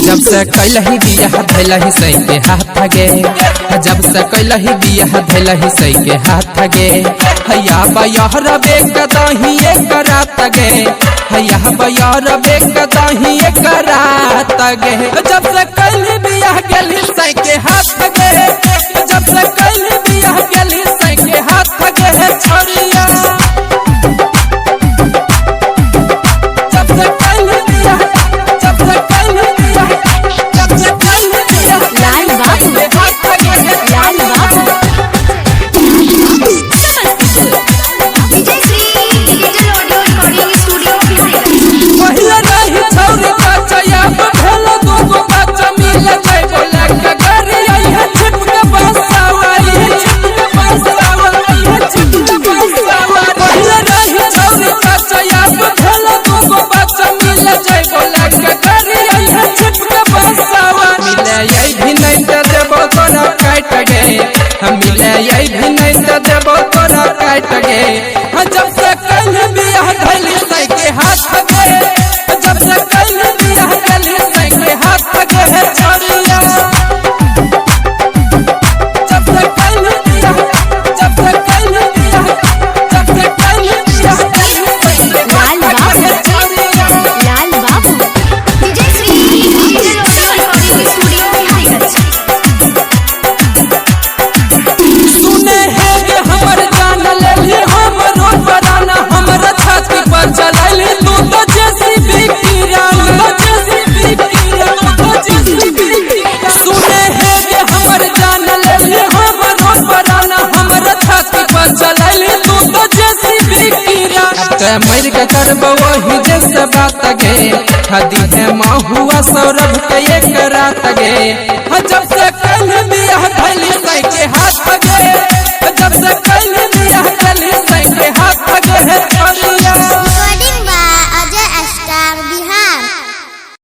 जब से कैलही बियाह धैलही सई के हाथ गे, जब से कैलही बियाह धैलही सई के हाथ गे। हैया बयहर बेक दही एक रात गे, हैया बयहर बेक दही एक रात गे। जब से कैलही बियाह गेलही सई के हाथ गे, जब से कैलही बियाह गेलही सई के हाथ गे। छोरिया जब से कैलही बियाह, जब से कैलही बियाह, जब से कैलही बियाह लाल बाबू, लाल बाबू, Samastipur. Vijay Shri digital audio recording studio Biharigunj. पहिले रही छौरी बच्चा अब भेल दूगो बच्चा मिल जाय बोला के गरी आई छिप के बसावाई, छिप के बसावाई, छिप के बसावाई। पहिले रही छौरी बच्चा अब भेल दूगो बच्चा मिल जाय बोला के गरी आई छिप के बसावा। मिले आई भी नहीं त देबो तोरा काट गे, हम मिले आई भी नहीं त देबो तोरा काट गे। जब से कल बियाह धैली सई के हाथ गे, जब से कल बियाह धैली सई के हाथ गे। छोरिया जब से कल बियाह, जब से कल बियाह, जब से कल बियाह धैली सई के लाल हाथ बाबू, गे। छोरिया लाल बाबू, Vijay Shri digital audio recording studio Biharigunj. सुने है गे हमर जान लेली हमरो पराना, हमर छाती पर चलैली तू तो जेसीबी किरान, तो जेसीबी किरान, तो जेसीबी किरान। सुने है गे हमर जान लेली हमरो पराना, हमर छाती पर चलैली तू तो जेसीबी किरान। ते मर के करबो वही जैसे बात गे, हदी है महुआ सौरभ के एक रात गे। जब से कल बियाह धैली सई के हाथ